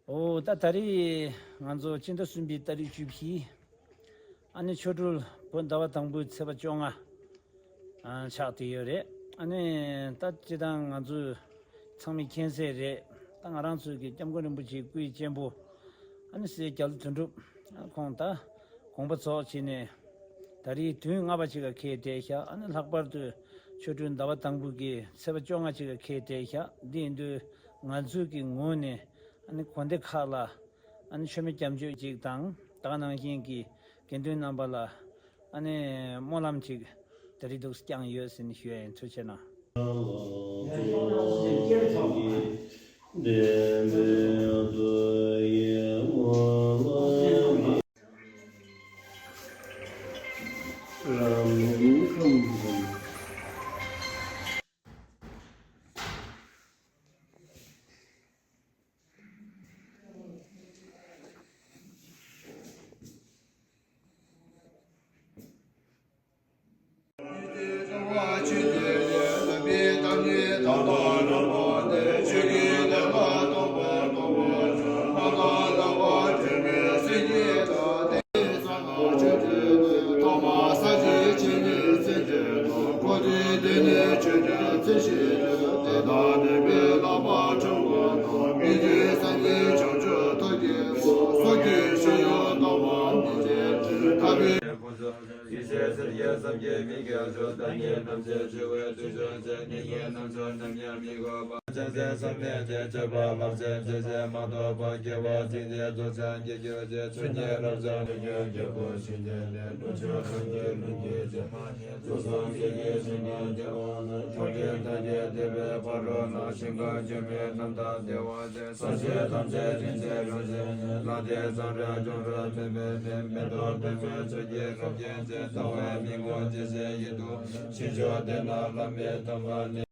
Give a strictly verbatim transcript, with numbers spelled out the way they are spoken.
ཨོ་ད་ད་རེས་ང་ཚོ་སྤྱི་ཟླ་གསུམ་པའི་ཏ་རིག་བཅུ་བཞི། ཨ་ནི་ཆོ་འཕྲུལ་བོད་ཟླ་བ་དང་པོའི་ཚེས་པ་བཅོ་ལྔ། ཨ་ཆགས་བསྡད་ཡོད་རེད། ཨ་ནི་ད་སྤྱིར་བཏང་ང་ཚོས་ཚང་མས་མཁྱེན་གསལ་རེད། ད་ང་རང་ཚོའི་གི་སྐྱབས་མགོན་རིན་པོ་ཆེའི་སྐུའི་གཅེན་པོ་ཨ་ནི་སྲས་རྒྱ་ལོ་དོན་གྲུབ་ཨ་ཁོང་ད་དགོངས་པ་རྫོགས་བྱས་ནས་ད་རེས་དུས་ལྔ་པ་ཅིག་ག་འཁེལ་བསྡད་ཤག་ཨ་ནི་ལྷག་པར་དུ་ཆོ་འཕྲུལ་ཟླ་བ་དང་པོ་གི་ཚེས་པ་བཅོ་ལྔ་ཅིག་ག་འཁེལ་བསྡད་ཤག་འདི་ཡིན་དུས་ང་ཚོའི་གི་ངོས་ནས་ཨ་ནི་དགོན་སྡེ་ཁག་ལ་ཨ་ནི་མཆོད་མེ་སྐྱབས་འཇུག་ཅིག་དང་ད་ག་ནང་བཞིན་གྱི་དགེ་འདུན་རྣམ་པ་ལ་ཨ་ནི་སྨོན་ལམ་ཅིག་ད་རེས་འདུག་བསྐྱངས་ཡོད་ཟེར་ནས་ཞུ་ཡ་ཡིན། ཐུགས་རྗེ་གནང་།